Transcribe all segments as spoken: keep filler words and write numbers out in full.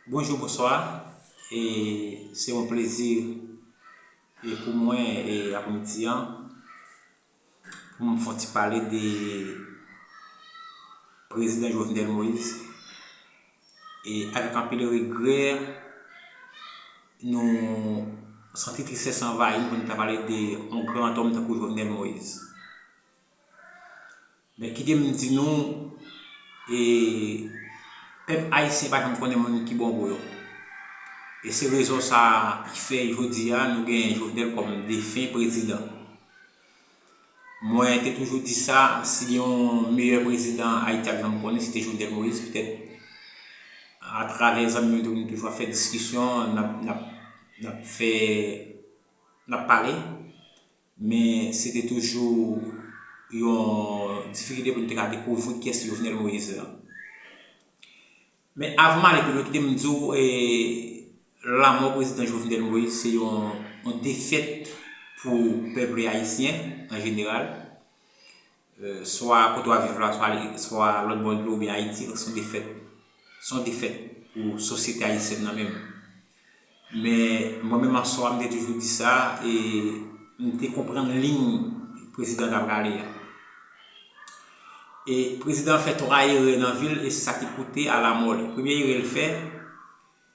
Bonjou, bonswa. E se yon plezi e pou mwen e apremidi an pou m fè yon ti pale de prezidan Jovenel Moïse. E avèk anpil regrè, nou santi tristès anvayi nou pou nou ta pale de yon gran nonm tankou Jovenel Moïse. Men kite m di nou, e pèp ayisyen pa janm konnen moun ki bò bò yo. E se rezon sa a ki fè jodi a nou gen Jovenel kòm defen prezidan. Mwen te toujou di sa, si gen yon meyè prezidan Ayiti ap janm konnen, se te Jovenel Moïse, petèt atravè zanmi yo nou toujou ap fè diskisyon, n ap, n ap, n ap fè, n ap pale. Men se te toujou yon difikilte pou n te ka dekouvri kiyès Jovenel Moïse lan. Men avan m ale pi lwen, kite m di w, e, lanmò prezidan Jovenel Moïse se yon, yon defèt pou pèp ayisyen an jeneral. E, swa kote w ap viv la, swa, swa lòt bò dlo oubyen Ayiti, se yon defèt. Se yon defèt pou sosyete ayisyèn nan menm. Men mwen menm aswè a, m te toujou di sa, e m te konprann liy prezidan t ap rale a. E prezidan fè twa erè nan vi l, e se sa ki koute a lamò l. Premye erè l fè,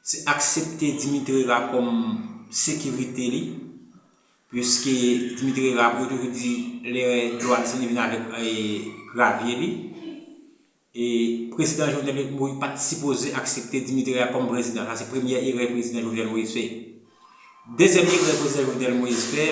se aksepte Dimitri Hérard kòm sekirite li, piske Dimitri Hérard, pou yo toujou di, lè dlo a desann, li vin avèk, e, gravye li. E prezidan Jovenel Moïse pa t sipoze aksepte Dimitri Hérard kòm prezidan. Sa se premyè erè prezidan Jovenel Moïse fè. Dezyèm erè prezidan Jovenel Moïse fè,